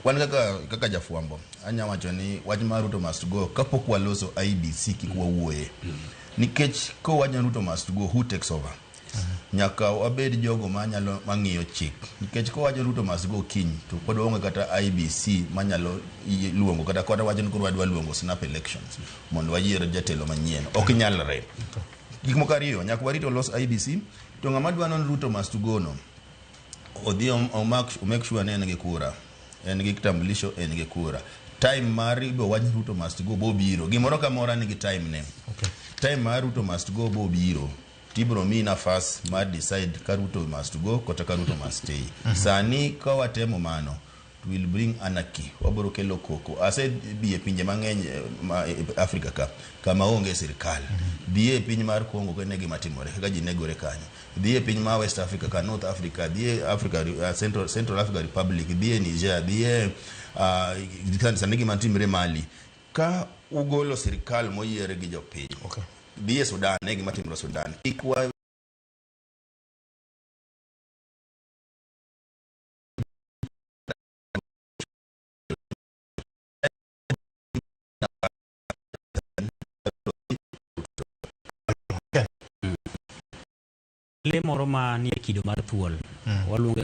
Wan kaka kaka jafwambo anya wacho ni wach mar Ruto must go kapok waloso IBC kik wawuoye. Nikech kowach ni Ruto must go, who takes over? Nyaka wabed jogo manyalo mang'iyo chik. Nikech kowach ni Ruto must go kiny to pod waonge kata IBC manyalo luongo kata kata wacho ni koro wadwa luongo snap elections mondo wayier jatelo manyien. Ok nyalre. Gik moko ariyo, nyaka warit olos IBC to ng'ama dwa ni Ruto must go no odhi o make sure ni en gi kura, en gi kitambulisho, en gi kura. Time mar ibo wach Ruto must go bobiro. Gimoro kamora nigi time ne. Time mar Ruto must go bobiro. Tibro mi nafas mar decide ka Ruto must go kata ka Ruto must stay. Sani ka watemo mano it will bring anarchy. Wabiro kelo koko. Asedhi e pinje mang'eny ma Afrika ka kama onge sirikal. Dhi e piny mar Congo kene gima timore kaka ji negore kanyo. Dhi e piny mar West Africa ka North Africa, dhi e Africa Central Africa Republic, dhi e Niger, dhi e sani gima timore Mali. Ka ugolo sirikal moyier gi jopiny. Dhi e Sudan, ne gima timore Sudan. Kik wa Le moro ma nie kido mar thuol waluonge.